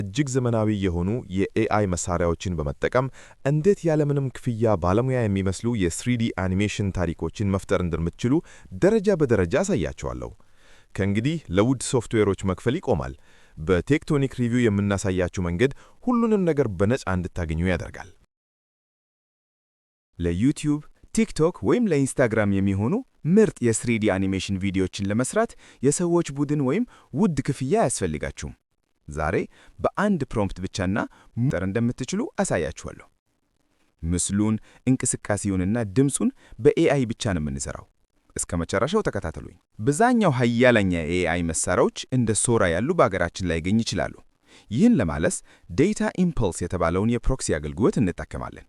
እጅግ ዘመናዊ የሆኑ የ AI መሳሪያዎችን በመጠቀም እንዴት ያለምንም ክፍያ ባለሙያ የሚመስሉ የ 3D አኒሜሽን ታሪኮችን መፍጠር እንደምትችሉ ደረጃ በደረጃ አሳያችኋለሁ። ከእንግዲህ ለውድ ሶፍትዌሮች መክፈል ይቆማል። በቴክቶኒክ ሪቪው የምናሳያችሁ መንገድ ሁሉንም ነገር በነፃ እንድታገኙ ያደርጋል። ለዩቲዩብ፣ ቲክቶክ ወይም ለኢንስታግራም የሚሆኑ ምርጥ የ 3D አኒሜሽን ቪዲዮዎችን ለመስራት የሰዎች ቡድን ወይም ውድ ክፍያ አያስፈልጋችሁም። ዛሬ በአንድ prompt ብቻና መፍጠር እንደምትችሉ አሳያችኋለሁ። ምስሉን፣ እንቅስቃሴውንና ድምፁን በ AI ብቻ ነው የምንሰራው። እስከ መጨረሻው ተከታተሉኝ። በዛኛው ሀያላኛ የ AI መሳሪያዎች እንደ Sora ያሉ በአገራችን ላይገኝ ይችላሉ። ይህን ለማለስ Data Impulse የተባለውን የ proxy አገልግሎት እንጠቀማለን።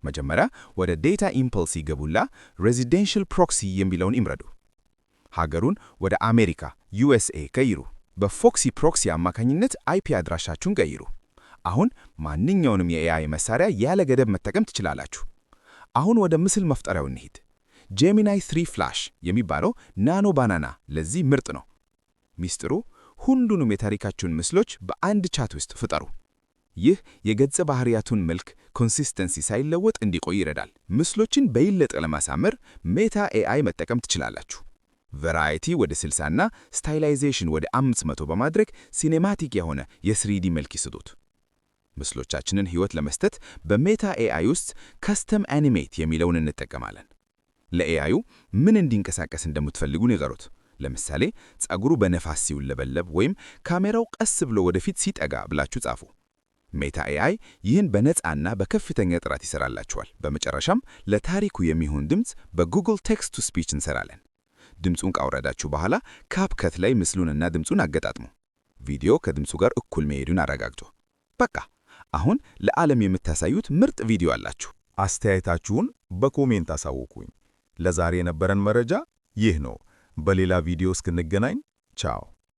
መጀመሪያ ወደ Data Impulse ይገቡና residential proxy የሚለውን ይምረጡ። ሀገሩን ወደ አሜሪካ USA ቀይሩ። በ FoxyProxy አማካኝነት IP አድራሻችሁን ቀይሩ። አሁን ማንኛውንም የ AI መሳሪያ ያለ ገደብ መጠቀም ትችላላችሁ። አሁን ወደ ምስል መፍጠሪያው እንሂድ። Gemini 3 Flash የሚባለው Nano Banana ለዚህ ምርጥ ነው። ሚስጥሩ ሁሉንም የታሪካችሁን ምስሎች በአንድ chat ውስጥ ፍጠሩ። ይህ የገጸ ባህሪያቱን መልክ consistency ሳይለወጥ እንዲቆይ ይረዳል። ምስሎችን በይበልጥ ለማሳመር Meta AI መጠቀም ትችላላችሁ። Variety ወደ 60 እና stylization ወደ 500 በማድረግ cinematic የሆነ የ 3D መልክ ይስጡት። ምስሎቻችንን ሕይወት ለመስጠት በ Meta AI ውስጥ custom animate የሚለውን እንጠቀማለን። ለ AI ዩ ምን እንዲንቀሳቀስ እንደምትፈልጉ ንገሩት። ለምሳሌ ጸጉሩ በነፋስ ሲውለበለብ ወይም ካሜራው ቀስ ብሎ ወደፊት ሲጠጋ ብላችሁ ጻፉ። Meta AI ይህን በነፃና በከፍተኛ ጥራት ይሰራላችኋል። በመጨረሻም ለታሪኩ የሚሆን ድምፅ በ Google Text to Speech እንሰራለን። ድምፁን ካወረዳችሁ በኋላ CapCut ላይ ምስሉንና ድምፁን አገጣጥሙ። ቪዲዮ ከድምፁ ጋር እኩል መሄዱን አረጋግጡ። በቃ አሁን ለዓለም የምታሳዩት ምርጥ ቪዲዮ አላችሁ። አስተያየታችሁን በ comment አሳውቁኝ። ለዛሬ የነበረን መረጃ ይህ ነው። በሌላ ቪዲዮ እስክንገናኝ ቻው።